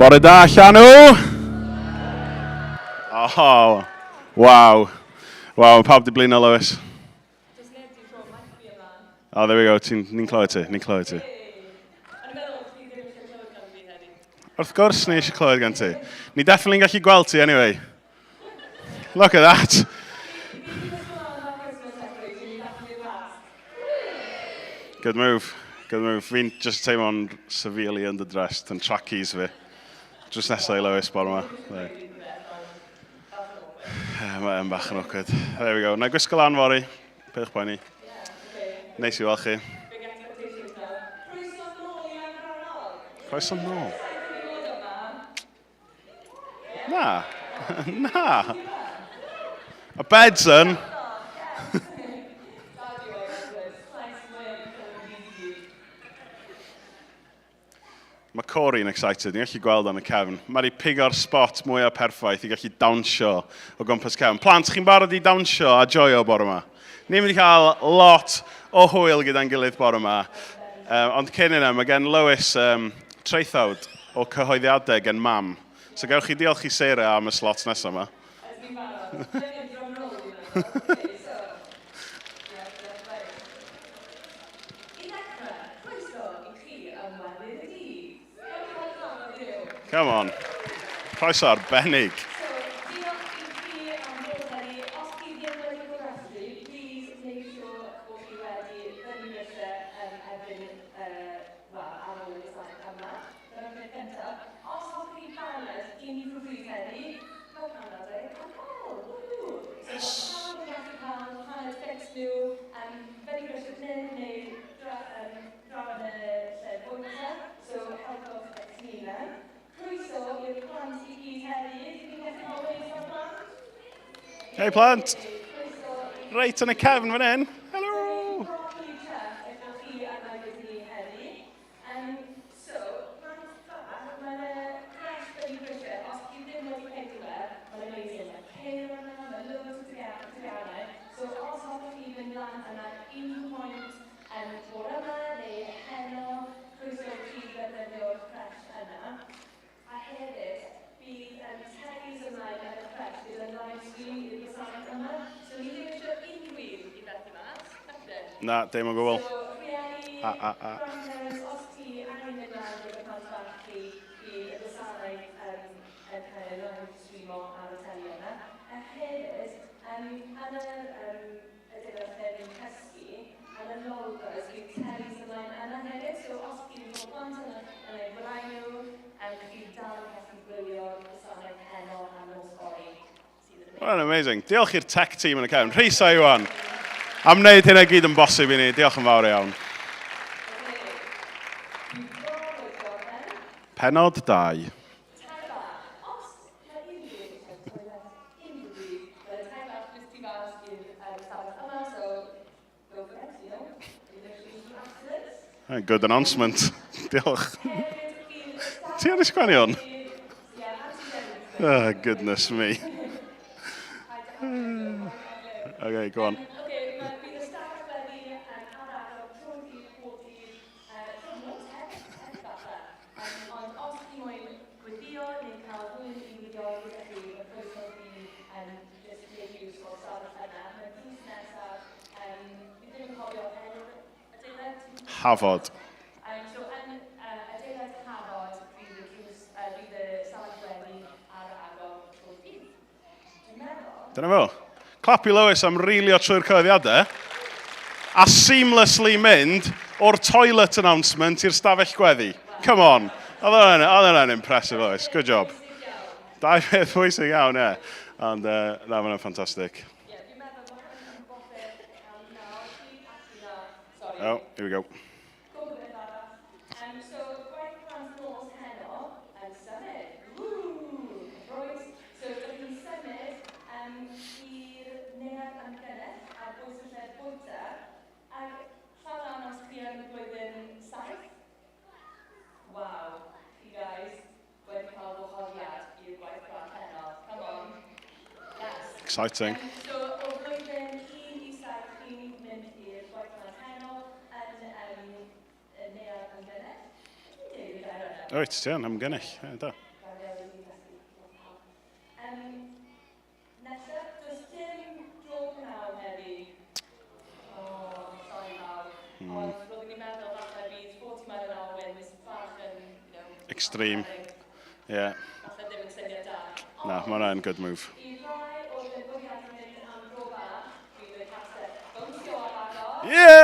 Bore da, Llanw! Oh, waw. Waw, pawb di blino, Lewis. Oh, there we go, ni'n clywed ti, ni'n clywed ti. Wrth gwrs ni eisiau clywed gan ti. Ni definitely yn gallu gweld ti anyway. Look at that. Good move. Good move. Fi'n just teimlo'n severely underdressed yn trackies fi. Drws nesaf i Lewis bore yma. Mae'n bach yn awkward. There we go. Na gwisgo lan fory. Peidiwch poeni. Neis i weld chi. Croeso nôl. Na. Na. A beds yn. Mae Corey'n excited, ni'n gallu gweld o'n y cefn. Mae wedi pigo'r spot mwyaf perffaith i gallu dawnsio o gwmpas cefn. Plant, chi'n barod i dawnsio a joio bore yma? Ni'n mynd i cael lot o hwyl gyda'n gilydd bore yma. Ond cyn yna, mae gen Lewis um, traethawd o cyhoeddiadau gen mam. So gewch chi diolch i Sarah am y slot nesaf yma. Come on. Croeso arbennig. Dyna'r peth cyntaf. Os hoffech chi paned i ni rhywbryd heddi, mae panadau ar gael. Woohoo! Yes! So mae pawb yn gallu cael paned fix nhw um, fyny grisiau fan hyn neu dra, um, draw yn y lle bwyta. So helpwch eich hunain. Croeso i'r plant i gyd heddi. Ydych chi'n gallu cael wave o'r plant? Hei plant! Reit yn y cefn fan hyn. Helo! Yym, so, plant bach, mae 'na crèche fyny grisiau, os chi ddim wedi heibio fe, mae'n amazing, mae ceir yna, mae loads o teganau, so os hoffech chi fynd lan yna unrhyw point um, bore yma neu heno, croeso i chi ddefnyddio'r crèche yna. A hefyd, bydd um, telis ymlaen yn y crèche gyda live stream i'r gwasanaeth yma, so ni ddim eisiau unrhyw un i fethu mas, felly. Na, dim o gwbl. So, rhieni, A, a, a. grandparents, os ti angen mynd lawr gyda plant bach chi, bydd y gwasanaeth um, yn cael ei live streamo ar y teli yna. A hefyd, um, yn yr um, adeilad lle ni'n cysgu, yn y lolfas, bydd telis ymlaen yna hefyd. So os chi'n bod plant yna yn eu gwely nhw, um, chi dal yn gallu gwylio'r gwasanaeth heno a nos fory. Mae'n amazing. Diolch i'r tech team yn y cefn. Rhys a Iwan, am wneud hynna gyd yn bosib i ni. Diolch yn fawr iawn. Penod 2. Good announcement. Diolch. Ti ar y sgwennu hwn? Oh, goodness me. Okay, go on. Hafod. Dyna fo. Clap i Lewis am reelio trwy'r cyhoeddiadau a seamlessly mynd o'r toilet announcement i'r stafell gweddi. Come on. Oedd hwnna'n impressive, Lewis. Good job. Dau peth pwysig iawn, ie. Ond, na, mae'n ffantastig. Oh, here we go. Exciting. So, o flwyddyn 1 i 7, chi'n mynd i'r gwaith plant heno yn um, y neuadd ymgynnull. Dwi'n deud i gair yna. Wyt, ti yn ymgynnull. Ie, da. Extreme. Ie. Yeah. Falle ddim yn syniad da. Na, mae hwnna'n good move. I rai oedd yn bwriadu mynd am dro bach, bydd y castell bownsio ar agor. Yeah!